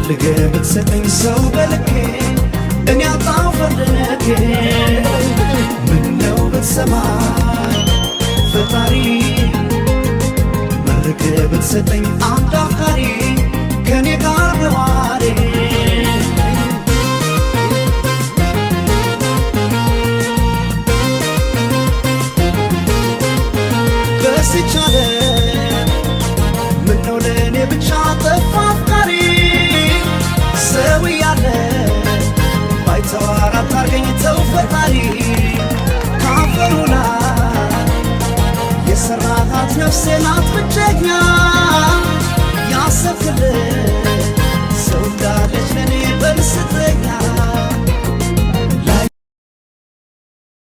ፈልገህ ብትሰጠኝ ሰው በልኬ እኔ አጣው ፈልጌ። ምነው ብትሰማኝ ፈጣሪ፣ መርቀህ ብትሰጠኝ አንድ አፍቃሪ ከኔ ጋር ነዋሪ። በዚች ዓለም ምነው ለእኔ ብቻ ጠፋ አፍቃሪ? ሰው እያለ ባይተዋር አታርገኝ ተው ፈጣሪ።